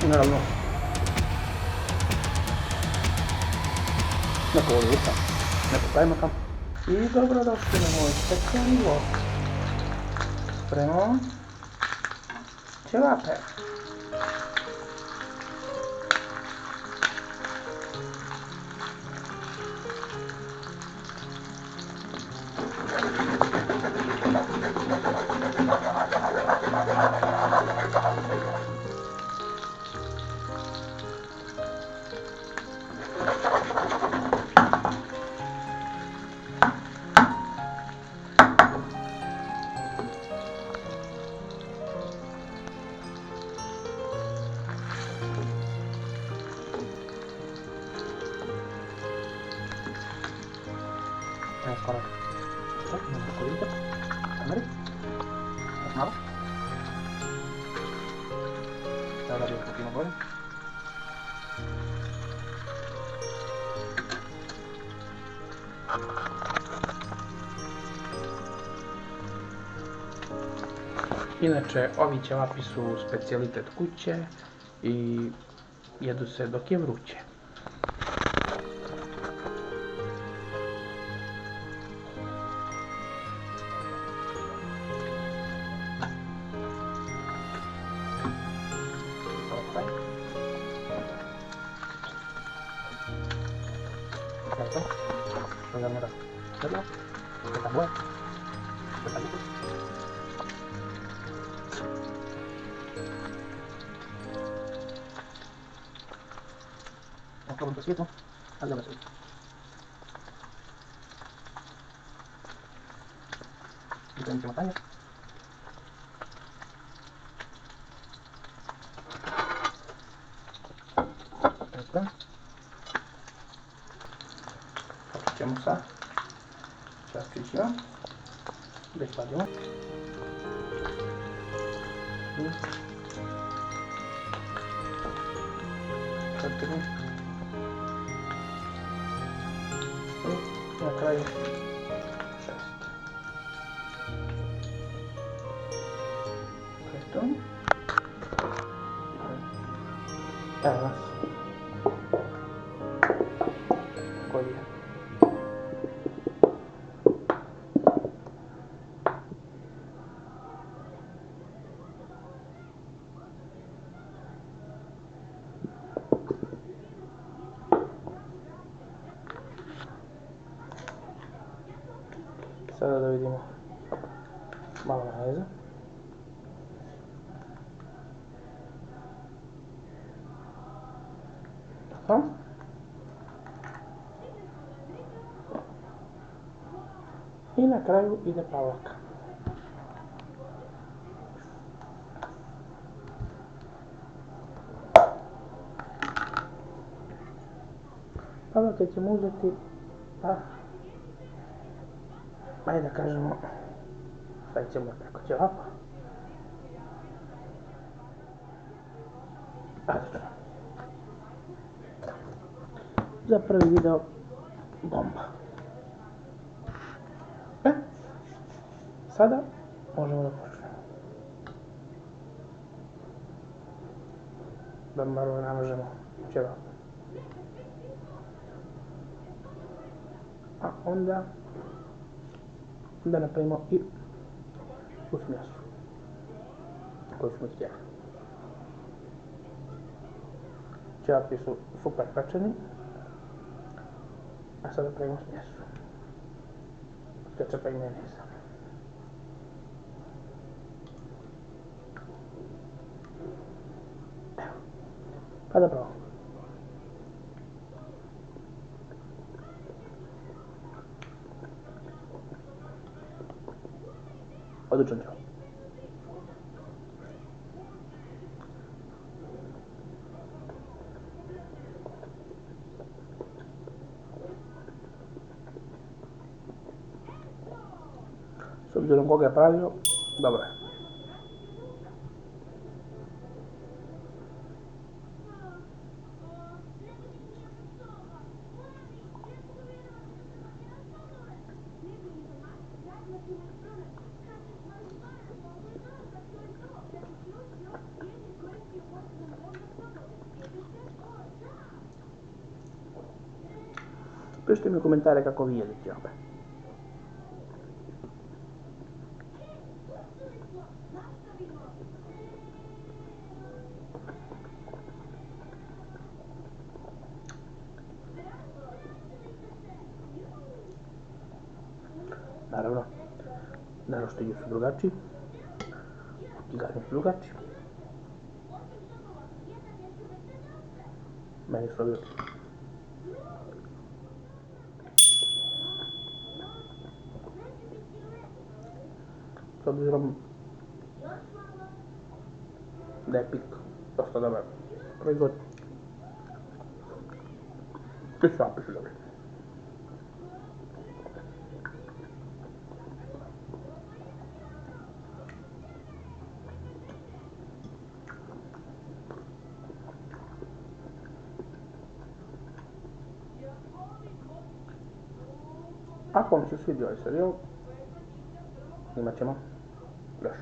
Naravno, neko voli luka, neko kajmaka. I dobrodošli na moj specijalni vlog. Spremamo ćevape. Evo skoro tako, imamo tako vidite, kameri, još malo. Evo da vidite kako ima bolje. Inače, ovi ćevapi su specijalitet kuće i jedu se dok je vruće. Probam to svijetlo, ali dobro se vidi. Pripremit ćemo tanjir. Počet ćemo sa ćevapčićima, da ih vadimo. 3, 4, i na kraju 6. Kretom. Evo nas. Koji je. Sada da vidimo malo majoneza. Tako. I na kraju ide pavlaka. Pavlake ćemo uzeti, pa ajde da kažemo, stavit ćemo preko ćevapa. Odlično. Za prvi video, bomba. Sada možemo da počnemo. Da malo namažemo ćevap. A onda da napravimo i tu smjesu koju smo htjeli. Ćevapi su super pečeni, a sada pravimo smjesu od kečapa i majoneza. Evo, pa da probamo. Odličan ćevap. S obzirom koga je pravio, dobro je. Pišite mi u komentare kako vi jedete ćevape. Naravno, na roštilju su drugačiji, u tigani su drugačiji. Meni su ovi odlični. S obzirom da je Pik dosta dobar proizvod, i ćevapi su dobri. Ako vam se svidio ovaj serijal, imat ćemo još.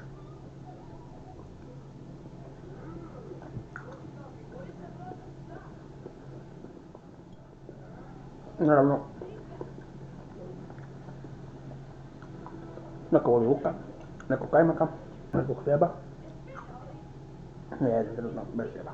Naravno, neko voli luka, neko kajmaka, neko hljeba. Ja jedem trenutno bez hljeba.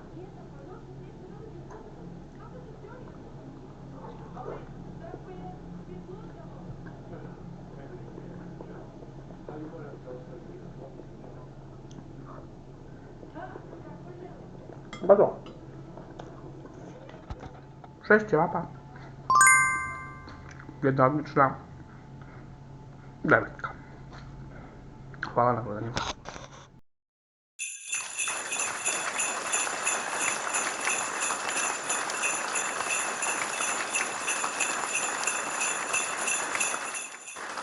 Pa to. 6 ćevapa. Jedna odlična 9. Hvala na gledanju.